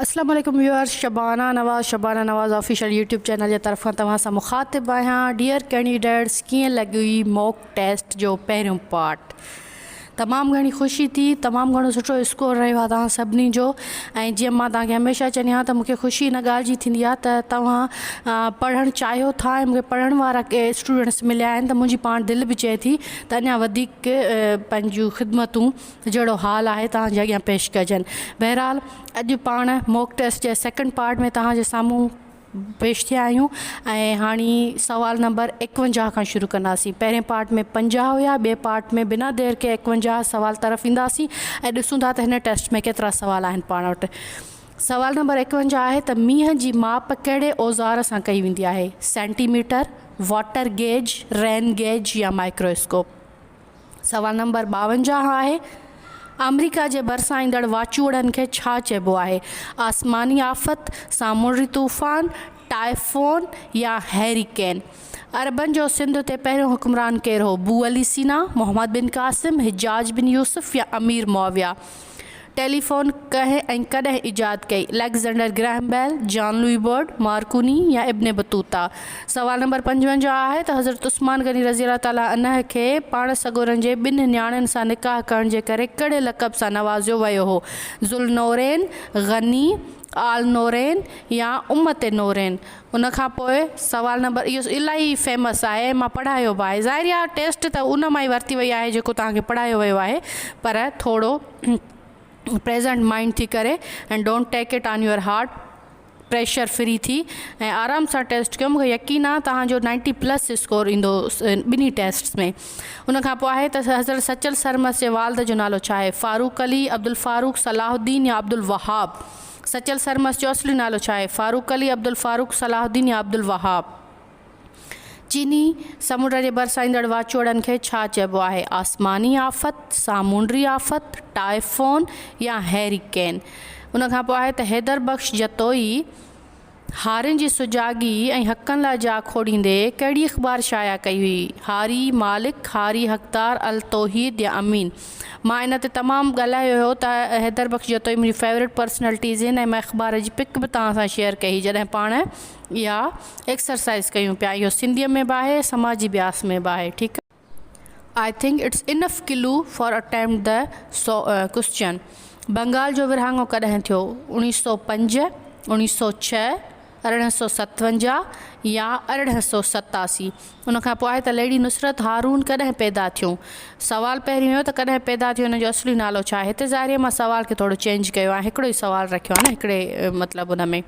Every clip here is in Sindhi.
اسلام عليڪم viewers Shabana Nawaz Shabana Nawaz official YouTube channel جي طرفان توهان سان مخاطب آهيان ڊيئر ڪينڊيڊيٽس ڪيئن لڳي موڪ ٽيسٽ جو پهريون پارٽ تمام گهڻي خوشي ٿي تمام گهڻو سٺو اسڪور رهيو آهي توهان سڀني جو ۽ جيئن مان توهان کي هميشه چوندي آهيان ته مونکي خوشي ان ڳالهه جي ٿيندي آهي ته توهان پڙهڻ چاهيو ٿا ۽ مونکي پڙهڻ وارا اسٽوڊنٽس مليا آهن ته منهنجي پاڻ دل به چئي ٿي ته اڃا وڌيڪ پنهنجون خدمتون جهڙو حال آهي توهان جي اڳيان پيش ڪجن. بهرحال اڄ پاڻ موڪ ٽيسٽ جي سيڪنڊ پارٽ ۾ توهان جي سامهون پيش ٿيا آهيون ۽ هاڻي سوال نمبر 51 کان شروع ڪنداسين. پهرين پارٽ ۾ 50 هيا ٻئي پارٽ ۾ بنا دير ڪي 51 سوال طرف اينداسين ۽ ڏسون ٿا ته هن ٽيسٽ ۾ ڪيترا سوال آهن پاڻ وٽ. سوال نمبر 51 آهي ته مينهن جي ماپ ڪهڙي اوزار سان ڪئي ويندي آهي؟ Centi meter, water gauge, rain gauge يا مائڪرو اسڪوپ؟ سوال نمبر 52 آهي، آمريڪا جي ڀرسان ايندڙ واچوڙن کي ڇا چئبو آهي؟ آسماني آفت، سامونڊي طوفان، ٽائفون يا هيريڪين؟ عربن جو سنڌ تي پهريون حڪمران ڪير هو؟ بو علي سينا، محمد بن قاسم، حجاج بن يوسف يا امير معاويه؟ ٽيليفون ڪنهن ۽ ڪڏهن ايجاد ڪئي؟ Alexander Graham Bell, John Logie Baird, Marconi يا ابن بطوطه؟ سوال نمبر 55 آهي ته حضرت عثمان غني رضي الله تعالٰي عنه کي پاڻ سڳورن جي ٻن نياڻين سان نڪاح ڪرڻ جي ڪري ڪهڙي لقب سان نوازيو ويو هو؟ ذوالنورين، غني، آل نورين يا امت نورين؟ ان کان پوء سوال نمبر اهو الاهي فيمس آهي ۽ مان پڙهايو به آهي ظاهري آهي ٽيسٽ ته ان مان ئي ورتي وئي آهي جيڪو توهان کي پڙهايو ويو آهي پر ٿورو پريزنٽ مائنڊ ٿي ڪري ۽ don't take it on your heart pressure free ٿي ۽ آرام سان ٽيسٽ ڪيو مونکي يقين آهي توهان جو نائنٽي پلس اسڪور ايندو ٻنهي ٽيسٽس ۾ ان کان پوء آهي ته حضرت سچل سرمست جي والد جو نالو ڇا آهي فاروق علي عبدالفاروق صلاح الدين يا عبدالوهاب سچل سرمست جو اصلي نالو ڇا آهي؟ فاروق علي، عبدالفاروق، صلاح الدين يا عبدالوهاب؟ چيني سمنڊ جي ڀرسان ايندڙ واچوڙن کي ڇا چئبو آهي؟ آسماني آفت، سامونڊي آفت، ٽائفون يا هيريڪين؟ ان کان پوء آهي ته حيدر بخش جتوئي هارين جي سجاڳي ۽ حقن لاء جاکوڙيندي ڪهڙي اخبار شايع ڪئي هئي؟ هاري مالڪ، هاري حقدار، التوحيد يا امين؟ مان ان تي تمام ڳالهايو هيو ته حيدر بخش جتوئي منهنجي فيورٽ پرسنلٽيز آهن ۽ مان اخبار جي پڪ به توهان سان شيئر ڪئي هئي جڏهن پاڻ اها ايڪسرسائز ڪيون پيا اهو سنڌيء ۾ به آهي سماجي اڀياس ۾ به آهي ٺيڪ I think it's enough clue for attempt the question. Bengal جو ورهاڱو ڪڏهن ٿيو؟ اوڻيهه سو پنج، اوڻيهه سو ڇهه، 1857 يا 1887؟ ان کان پوء آهي ته ليڊي نصرت هارون ڪڏهن پيدا ٿيون؟ سوال پهريون هيو ته ڪڏهن پيدا ٿيون ان جو اصلي نالو ڇا آهي؟ هتي ظاهري مان سوال کي ٿورو چينج ڪيو آهي هڪڙو ئي سوال رکيو آهي نه هڪڙي مطلب ان ۾.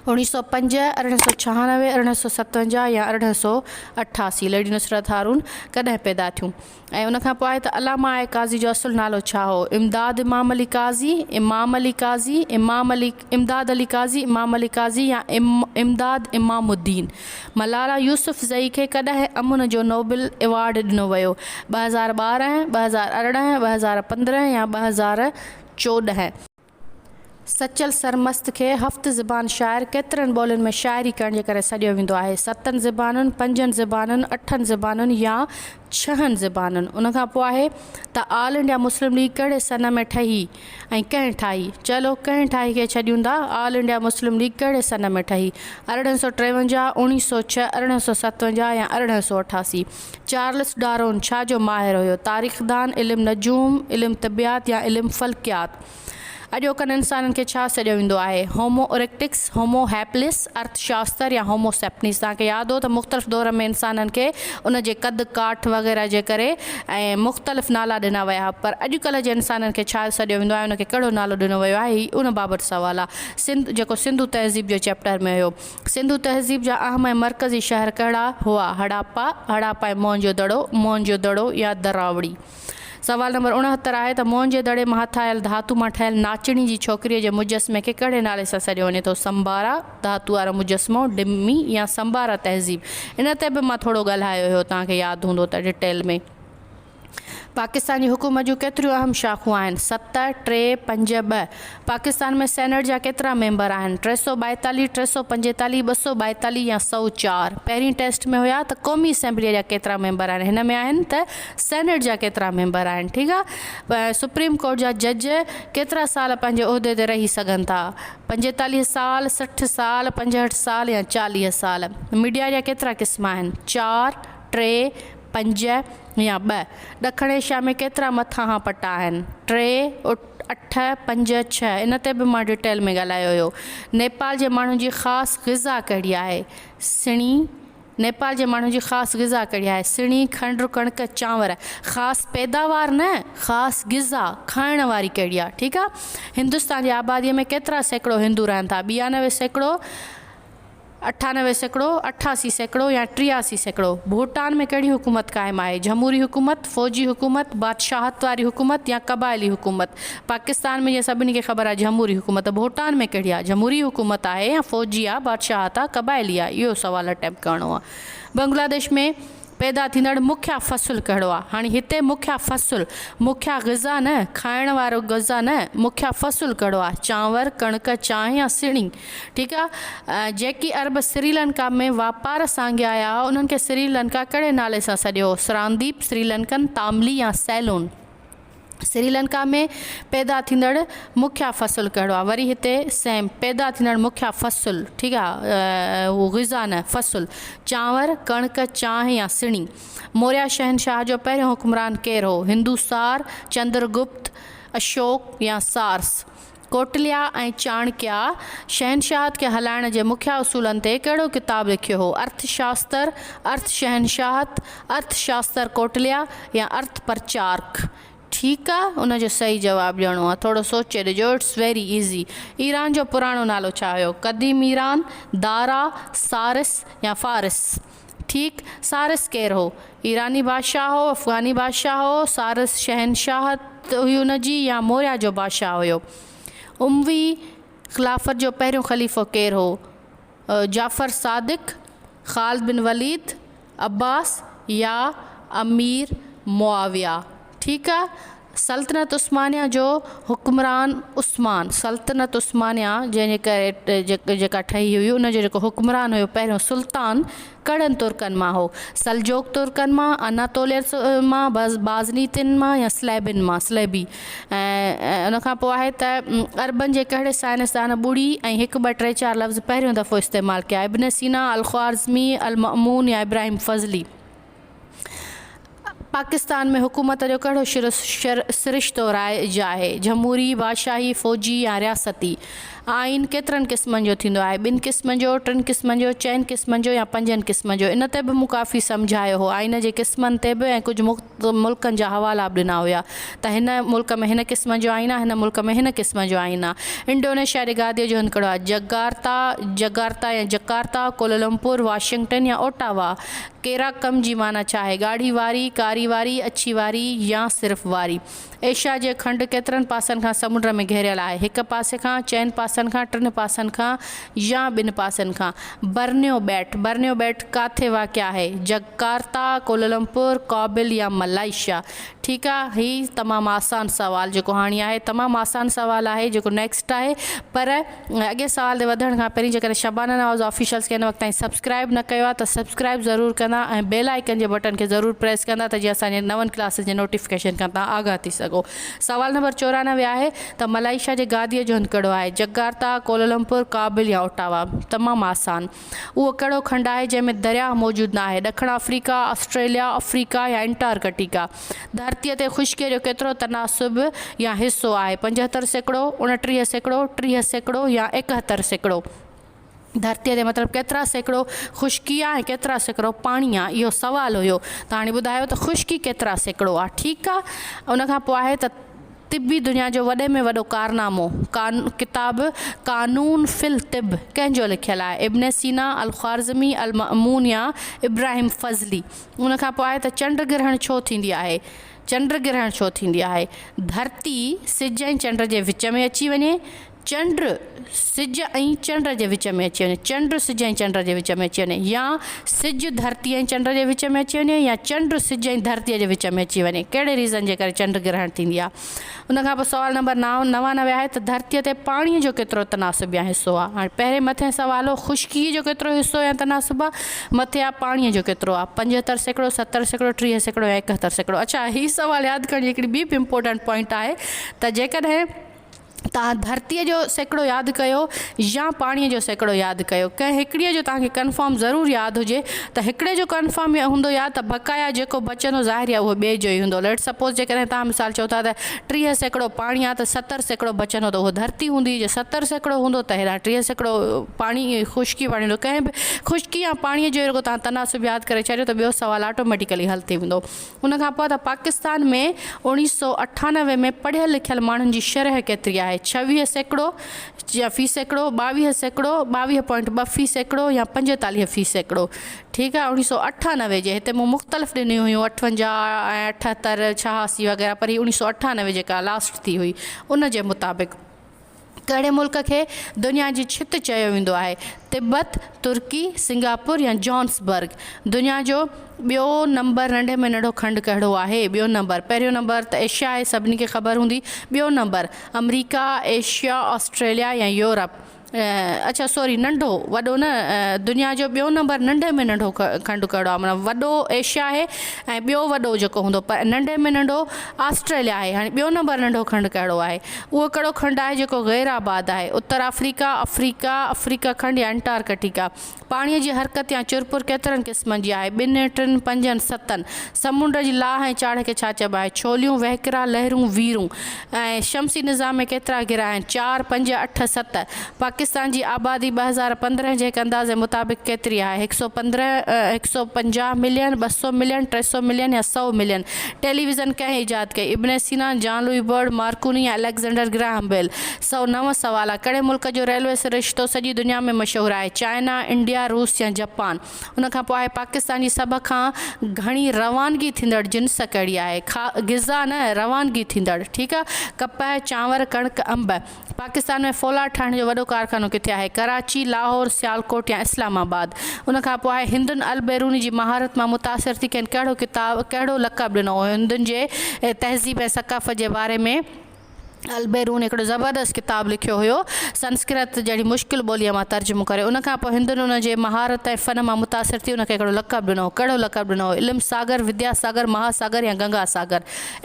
1905، 1896، 1857 يا 1888 ليڊي نصرت هارون ڪڏهن پيدا ٿيون؟ ۽ ان کان پوء آهي ته علامه آء قاضي جو اصل نالو ڇا هو؟ امداد امام علي قاضي، امام علي قاضي، امام علي امداد علي قاضي، امام علي قاضي يا امداد امام الدين؟ ملالا يوسف زئي کي ڪڏهن امن جو نوبل ايوارڊ ڏنو ويو؟ 2012، 2018، 2015 يا 2014؟ سچل سرمست کي هفت زبان شاعر ڪيترن ٻولين ۾ شاعري ڪرڻ جي ڪري سڏيو ويندو آهي؟ ستن زبانن، پنجن زبانن، اٺن زبانن يا ڇهن زبانن؟ ان کان پوء آهي ته آل انڊيا مسلم ليگ ڪهڙي سن ۾ ٺهي ۽ ڪنهن ٺاهي؟ چلو ڪنهن ٺاهي کي ڇڏيون ٿا، آل انڊيا مسلم ليگ ڪهڙي سن ۾ ٺهي؟ 1853، 1906، 1857 يا 1888؟ چارلس ڊارون ڇا جو ماهر هيو؟ تاريخدان، علم نجوم، علم طبيعات يا علم فلڪيات؟ اڄوڪن انسانن کي ڇا سڏيو ويندو آهي؟ هومو اريڪٽڪس، هومو هيپلس، ارٿ شاستر يا هومو سيپنيس؟ توهان کي ياد هو ته مختلف دور ۾ انسانن کي ان جي قد ڪاٺ وغيره جي ڪري ۽ مختلف نالا ڏنا ويا ها پر اڄڪلهه جي انسانن کي ڇا سڏيو ويندو آهي ان کي ڪهڙو نالو ڏنو ويو آهي هي ان بابت سوال آهي سنڌ جيڪو سنڌو تهذيب جو چيپٽر ۾ هيو سنڌو تهذيب جا اهم ۽ مرڪزي شهر ڪهڙا هئا؟ هڙاپا، هڙاپا ۽ موهن جو دڙو، موهن جو دڙو يا دراوڙي؟ سوال نمبر 69 آهي ته موهن جي دڙي مان هٿ آيل ڌاتو مان ٺهيل ناچڻي جي ڇوڪريء جي مجسمي کي ڪهڙي نالي سان سڏيو وڃي ٿو؟ سمبارا، ڌاتو وارو مجسمو، ڊمي يا سمبارا تهذيب؟ ان تي به مان ٿورو ڳالهايو هيو توهان کي ياد هوندو ته ڊٽيل ۾. پاڪستان جي حڪومت جون ڪيتريون اهم شاخون آهن؟ ست، ٽي، پنج، ٻه. پاڪستان ۾ سينيٽ جا ڪيترا ميمبر آهن؟ 342، 345، 242 يا 104. پهرين ٽيسٽ ۾ هيا ته قومي اسيمبليء جا ڪيترا ميمبر آهن هن ۾ آهن ته سينيٽ جا ڪيترا ميمبر آهن ٺيڪ آ. سپريم ڪورٽ جا جج ڪيترا سال پنهنجي عهدي تي رهي سگهن ٿا؟ 45 سال، 60 سال، 65 سال يا 40 سال. ميڊيا جا ڪيترا قسم آهن؟ چار، ٽي، پنج يا ٻه. ڏکڻ ايشيا ۾ ڪيترا مٿانهان پٽا آهن؟ ٽي، اٺ، پنج، ڇهه. ان تي به مان ڊيٽيل ۾ ڳالهايو هيو. نيپال جي ماڻهن جي خاص غذا ڪهڙي آهي؟ سڻي. نيپال جي ماڻهن جي خاص غذا ڪهڙي آهي؟ سڻي، کنڊ، ڪڻڪ، چانور. خاص پيداوار نه، خاص غذا، کائڻ واري ڪهڙي آهي؟ ٺيڪ آهي. هندستان جي آباديء ۾ ڪيترا سيڪڙو هندو رهن ٿا؟ 92 سيڪڙو. 98 سيڪڙو، 88 سيڪڙو يا 83 سيڪڙو. ڀوٽان ۾ ڪهڙي حڪومت قائم آهي؟ جمهوري حڪومت، فوجي حڪومت، بادشاهت واري حڪومت يا قبائلي حڪومت؟ پاڪستان ۾ جيئن سڀني کي خبر آهي جمهوري حڪومت ته ڀوٽان ۾ ڪهڙي آهي؟ جمهوري حڪومت آهي يا فوجي آهي، بادشاهت آهي، قبائلي آهي؟ اهو سوال اٽيمپٽ ڪرڻو آهي. بنگلاديش ۾ پيدا ٿيندڙ مکيه فصل ڪهڙو آهي؟ هاڻي هتي مکيه فصل، مکيه غذا نه، کائڻ وارو غذا نه، مکيه فصل ڪهڙو آهي؟ چانور، ڪڻڪ، چانهه يا سڻي؟ ٺيڪ آهي. جيڪي عرب سريلنڪا ۾ واپار سانگي آيا هئا، انهن کي سريلنڪا ڪهڙي نالي سان سڏيو هو؟ سرانديپ، سريلنڪن، تاملي يا سيلون؟ سريلنڪا ۾ پيدا ٿيندڙ مکيه فصل ڪهڙو آهي؟ وري هتي سيم پيدا ٿيندڙ مکيه فصل ٺيڪ آهي اهو غذا نه فصل چانور، ڪڻڪ، چانهه يا سڻي. موريا شهنشاهه جو پهريون حڪمران ڪير هو؟ هندوسار، چندر گپت، اشوڪ يا سارس؟ ڪوٽليا ۽ چاڻڪيا شهنشاهت کي هلائڻ جي مکيه اصولن تي ڪهڙو ڪتاب لکيو هو؟ ارٿ شاستر، ارٿ شهنشاهت، ارٿ شاستر ڪوٽليا يا ارٿ پرچارڪ؟ ٺيڪ آ ان جو صحيح جواب ڏيڻو آ ٿورو سوچي ڏجو it's very easy. Iran جو پراڻو نالو ڇا هيو؟ قديم ايران، دارا، سارس يا فارس؟ ٺيڪ سارس ڪير هو؟ ايراني بادشاهه هو، افغاني بادشاهه هو، سارس شهنشاهت هئي ان جي يا موريا جو بادشاهه هيو؟ اموي خلافت جو پهريون خليفو ڪير هو؟ جعفر صادق، خالد بن وليد، عباس يا امير معاويه؟ ٺيڪ آ سلطنت عثمانيه جو حڪمران عثمان سلطنت عثمانيه جنهن جي ڪري جيڪا ٺهي هئي ان جو جيڪو حڪمران هيو پهريون سلطان ڪهڙن ترڪن مان هو سلجوق ترڪن مان اناطوليس مان بازنيتين مان يا سليبين مان سليبي ۽ ان کان پوء آهي ته عربن جي ڪهڙي سائنسدان ٻڙي ۽ هڪ ٻه ٽي چار لفظ پهريون دفعو استعمال ڪيا ابن سينا الخوارزمي المامون يا ابراهيم فضلي پاڪستان ۾ حڪومت جو ڪهڙو سرشتو رائج آهي؟ جمهوري، بادشاهي، فوجي يا رياستي؟ آئين ڪيترن قسمن جو ٿيندو آهي؟ ٻن قسمن جو، ٽن قسمن جو، چئن قسمن جو يا پنجن قسمن جو؟ ان تي به مون ڪافي سمجهايو هو. آئين جي قسمن تي به ۽ ڪجهه ملڪن جا حوالا به ڏنا هيا ته هن ملڪ ۾ هن قسم جو آئين آهي، هن ملڪ ۾ هن قسم جو آئين آهي. انڊونيشيا جي گاديء جو هنڌ ڪهڙو آهي؟ جگارتا، جگارتا يا جڪارتا، ڪولالمپور، واشنگٽن يا اوٽاوا؟ ڪيراڪم جي معنيٰ ڇا آهي؟ ڳاڙهي واري، ڪاري واري، اڇي واري يا صرف واري؟ ايشيا جي کنڊ ڪيترن پاسن کان سمنڊ ۾ گهيريل آهي؟ هڪ پاسي کان، چئن پاسن کان، ٽن پاسن کان يا ٻن پاسن کان؟ برنيو ٻيٽ، برنيو ٻيٽ ڪاٿي واقع آهي؟ جڪارتا، ڪولالمپور، ڪابل يا ملائيشيا؟ ٺيڪ آ هي تمام آسان سوال جيڪو هاڻي آهي تمام آسان سوال آهي جيڪو نيڪسٽ آهي پر اڳئين سوال تي وڌڻ کان پهرين جيڪڏهن شبانه نواز آفيشلز کي هن وقت تائين سبسڪرائب نه ڪيو آهي ته سبسڪرائب ضرور ڪندا ۽ بيل آئيڪن جي بٽڻ کي ضرور پريس ڪندا ته جيئن اسان جي نون ڪلاسز جي نوٽيفڪيشن کان توهان آگاهه ٿي سگهو. سوال نمبر 94 آهي ته ملائيشيا جي گاديء جو هنڌ ڪهڙو آهي؟ جڪارتا، ڪولالمپور، ڪابل يا اوٽاوا؟ تمام آسان. اهو ڪهڙو کنڊ آهي جنهن ۾ درياهه موجود نه آهي؟ ڏکڻ آفريڪا، آسٽريليا، آفريڪا يا انٽارڪٽيڪا؟ ڌرتيء تي خشڪيء جو ڪيترو تناسب يا حصو آهي؟ 75%، 29%، 30% يا 71%؟ ڌرتيء تي مطلب ڪيترا سيڪڙو خشڪي آهي ۽ ڪيترا سيڪڙو پاڻي آهي؟ اهو سوال هيو ته هاڻي ٻڌايو ته خشڪي ڪيترا سيڪڙو آهي؟ ٺيڪ آهي ان کان پوء آهي ته طبي دنيا جو وڏي ۾ وڏو ڪارنامو، ڪتاب قانون في الطب ڪنهن جو لکيل آهي؟ ابن سينا، الخوارزمي، المأمون يا ابراهيم فضلي؟ ان کان پوء آهي ته چنڊ گرهڻ ڇو ٿيندي آهي؟ چنڊ گرهڻ ڇو ٿيندي آهي؟ ڌرتي سج ۽ چنڊ جي وچ ۾ اچي وڃي. چنڊ سج ۽ چنڊ جي وچ ۾ اچي وڃي، چنڊ سج ۽ چنڊ جي وچ ۾ اچي وڃي يا سج ڌرتي ۽ چنڊ جي وچ ۾ اچي وڃي يا چنڊ سج ۽ ڌرتي جي وچ ۾ اچي وڃي ڪهڙي ريزن جي ڪري چنڊ گرهڻ ٿيندي آهي. ان کان پوء سوال نمبر 99 آهي ته ڌرتي تي پاڻي جو ڪيترو تناسب يا حصو آهي. هاڻي پهرين مٿين سوال هو خشڪي جو ڪيترو حصو يا تناسب آهي مٿي آهي پاڻي جو ڪيترو آهي 75%، 70%، 30% يا 71%. اڇا هي سوال ياد ڪرڻ جي هڪڙي ٻي به امپورٽنٽ پوائنٽ آهي ته جيڪڏهن توهان ڌرتيء جو سيڪڙو ياد ڪيو يا پاڻيء جو سيڪڙو ياد ڪيو ڪنهن هڪڙيء جو توهان کي ڪنفرم ضرور ياد هجي ته هڪڙي جو ڪنفرم هوندو ياد ته بقايا جيڪو بچندو ظاهري آهي اهو ٻئي جو ئي هوندو ليٽ سپوز جيڪڏهن توهان مثال چئو ٿا ته 30% پاڻي آهي ته 70% بچندو ته اهو ڌرتي هوندي جي 70% هوندو ته هيڏانهن 30% پاڻي خشڪي پاڻي هوندو ڪنهن به خشڪي يا پاڻيء جو رڳو توهان تناسب ياد ڪري ڇڏيو ته ٻيو سوال آٽوميٽيڪلي حل ٿي ويندو. ان کان پوء ته پاڪستان ۾ 1998 ۾ پڙهيل لکيل ماڻهن جي شرح ڪيتري آهي؟ 26% يا في سيڪڙو، 22%، ٻاويهه پوائنٽ ٻه في سيڪڙو يا 45 في سيڪڙو. ٺيڪ آهي 1998 جي هتي مون مختلف ڏنيون هيون 58 ۽ 78، 86 وغيره پر هي 1998 جيڪا لاسٽ ٿي هئي ان جي مطابق. ڪهڙي ملڪ کي دنيا جي ڇت چيو ويندو آهي؟ تبت، ترڪي، سنگاپور يا جوهانسبرگ؟ دنيا جو ٻيو نمبر ننڍي ۾ ننڍو کنڊ ڪهڙو آهي؟ ٻيو نمبر، پهريون نمبر ته ايشيا آهي سڀني کي خبر هوندي، ٻيو نمبر آمريڪا، ايشيا، آسٽريليا يا يورپ؟ اڇا سوري ننڍو وڏو نه دنيا جو ٻيو نمبر ننڍي ۾ ننڍو کنڊ ڪهڙو آهي معنيٰ وڏو ايشيا آهي ۽ ٻيو وڏو جيڪو هوندو پر ننڍي ۾ ننڍو آسٽريليا آهي هاڻي ٻيو نمبر ننڍو کنڊ ڪهڙو آهي اهو ڪهڙو کنڊ آهي جيڪو غير آباد آهي اتر آفريڪا آفريڪا آفريڪا کنڊ يا انٽارڪٽيڪا پاڻيء جي حرڪت يا چرپر ڪيترن قسمن جي آهي ٻن ٽن پنجن ستن سمنڊ جي لاهه ۽ چاڙهه کي ڇا چئبو آهي؟ ڇوليون، وهڪرا، لهرون، ويرون. ۽ شمسي نظام ۾ ڪيترا گرهه آهن؟ چار، پنج، اٺ، ست. پاڪستان جي آبادي 2015 جي هڪ اندازي مطابق ڪيتري آهي؟ هڪ سئو پندرهن، هڪ سئو پنجاهه ملين، ٻه سئو ملين، ٽي سئو ملين يا سئو ملين؟ ٽيليويزن ڪنهن ايجاد ڪئي؟ Ibn Sina, Jean Louis Bird, Marconi يا اليگزينڊر گراهم بيل؟ 109 سوال، ڪهڙي ملڪ جو ريلوي سرشتو سڄي دنيا ۾ مشهور آهي؟ چائنا، انڊيا، روس يا جپان؟ ان کان پوء آهي پاڪستان جي سڀ کان گهڻي روانگي ٿيندڙ جنس ڪهڙي آهي؟ کا غذا نه روانگي ٿيندڙ ٺيڪ آ ڪپهه، چانور، ڪڻڪ، انب. پاڪستان ۾ فولاد ٺاهڻ جو وڏو ڪارخانو ڪٿي آهي؟ ڪراچي، لاهور، سيالڪوٽ يا اسلام آباد. ان کان پوء آهي هندن البيروني جي مهارت مان متاثر ٿي کين ڪهڙو ڪتاب ڪهڙو لقب ڏنو هو؟ هندن جي تهذيب ۽ ثقافت جي باري ۾ البيرون هڪڙو زبردست ڪتاب لکيو هيو، سنسڪرت جهڙي مشڪل ٻوليء مان ترجمو ڪري. ان کان پوء هندن ان جي مهارت ۽ فن مان متاثر ٿي ان کي هڪڙو لقب ڏنو هو. ڪهڙو لقب ڏنو هو؟ علم ساگر، وديا ساگر، مها ساگر يا گنگا ساگر؟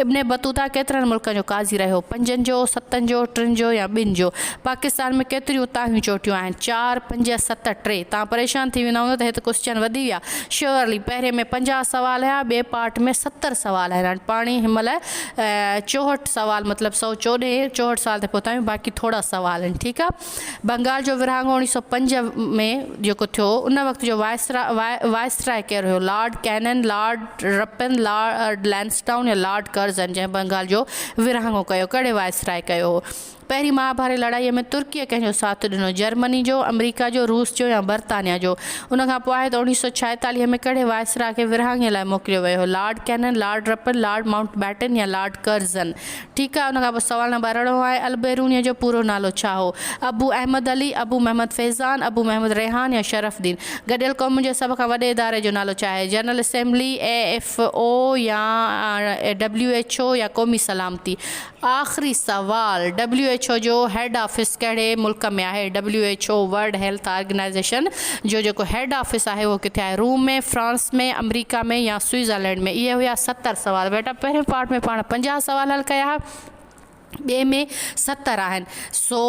ابن بطوطه ڪيترن ملڪن جو قاضي رهيو؟ پنجن جو، ستن جو، ٽن جو يا ٻن جو؟ پاڪستان ۾ ڪيتريون اتاهيون چوٽيون آهن؟ چار، پنج، ست، ٽي. توهان پريشان ٿي ويندا هوندؤ ته هت ڪوسچن وڌي ويا. شيورلي پهرين ۾ 50 سوال هيا، ٻئي پارٽ ۾ 70 سوال آهن. هاڻي پاڻي هن مهل 64 سوال مطلب سئو چوڏهين 64 سوال تي پهتا آهيون باقي ٿورا سوال آهن ٺيڪ آ بنگال جو ورهاڱو 1905 ۾ جيڪو ٿيو ان وقت جو وائسرا وائسراء ڪير هيو Lord Canning Lord Ripon Lord Lansdowne يا لارڊ ڪرزن جنهن بنگال جو ورهاڱو ڪيو ڪهڙي وائسراء ڪيو هو پهرين مهاڀاري لڙائيء ۾ ترڪيء ڪنهن جو ساٿ ڏنو؟ جرمني جو، آمريڪا جو، روس جو يا برطانيا جو؟ ان کان پوء آهي ته 1946 ۾ ڪهڙي وائسراء کي ورهاڱي لاء موڪليو ويو هو؟ Lord Canning, Lord Ripon, Lord Mountbatten يا لارڊ ڪرزن؟ ٺيڪ آهي، ان کان پوء سوال نمبر ارڙهون آهي، البيرونيء جو پورو نالو ڇا هو؟ ابو احمد علي، ابو محمد فيضان، ابو محمد ريحان يا شرف الدين؟ گڏيل قومن جي سڀ کان وڏي اداري جو نالو ڇا آهي؟ جنرل اسيمبلي، اي ايف او يا ڊبليو ايڇ او يا قومي سلامتي؟ آخري سوال، ڊبليو ايڇ او جو هيڊ آفيس ڪهڙي ملڪ ۾ آهي؟ W H O, World Health Organization, جو جيڪو هيڊ آفيس آهي اهو ڪٿي آهي؟ روم ۾، فرانس ۾، آمريڪا ۾ يا سوئٽزرلينڊ ۾؟ اهي هيا 70 سوال. بيٽا پهرين پارٽ ۾ پاڻ 50 سوال حل ڪيا ها ٻئي ۾ 70 آهن سو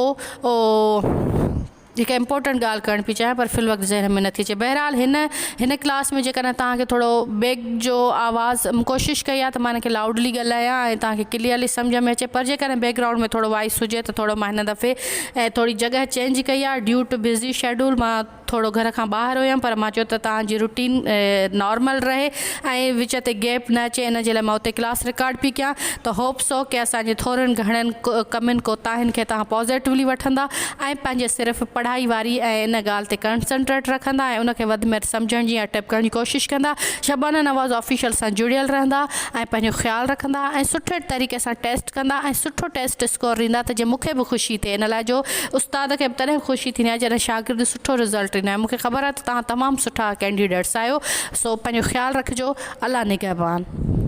هڪ امپورٽنٽ ڳالهه ڪرڻ پئي چاهيان پر في الوقت ذهن ۾ نٿي اچي بهرحال هن هن ڪلاس ۾ جيڪڏهن توهان کي ٿورو بيڪ جو آواز ڪوشش ڪئي آهي ته مان هن کي لاؤڊلي ڳالهايان ۽ توهان کي ڪليئرلي سمجهه ۾ اچي پر جيڪڏهن بيڪ گرائونڊ ۾ ٿورو وائس هجي ته ٿورو مان هن دفعي ٿوري جڳهه چينج ڪئي آهي ڊيو ٽو بزي شيڊول مان ٿورو گهر کان ٻاهر هيم پر مان چيو ته توهان جي روٽين نارمل رهي ۽ وچ تي گيپ نه اچي ان جي لاء مان اتي ڪلاس رڪارڊ پئي ڪيان ته هوپ سو ڪي اسان جي ٿورن گهڻن ڪمين ڪوتاهين کي توهان پازيٽولي وٺندا ۽ پنهنجي صرف پڙهائي واري ۽ ان ڳالهه تي ڪنسنٽريٽ رکندا ۽ ان کي وڌ ۾ وڌ سمجهڻ جي ۽ اٽيمپٽ ڪرڻ جي ڪوشش ڪندا شبانه نواز آفيشل سان جڙيل رهندا ۽ پنهنجو خيال رکندا ۽ سٺي طريقي سان ٽيسٽ ڪندا ۽ سٺو ٽيسٽ اسڪور ڏيندا ته جيئن مون کي به خوشي ٿئي ان لاء جو استاد کي به تڏهن خوشي ٿيندي آهي جڏهن شاگرد سٺو رزلٽ ڏيندو آهي مون کي خبر آهي ته توهان تمام سٺا ڪينڊيڊيٽس آهيو سو پنهنجو خيال رکجو الله نگهبان.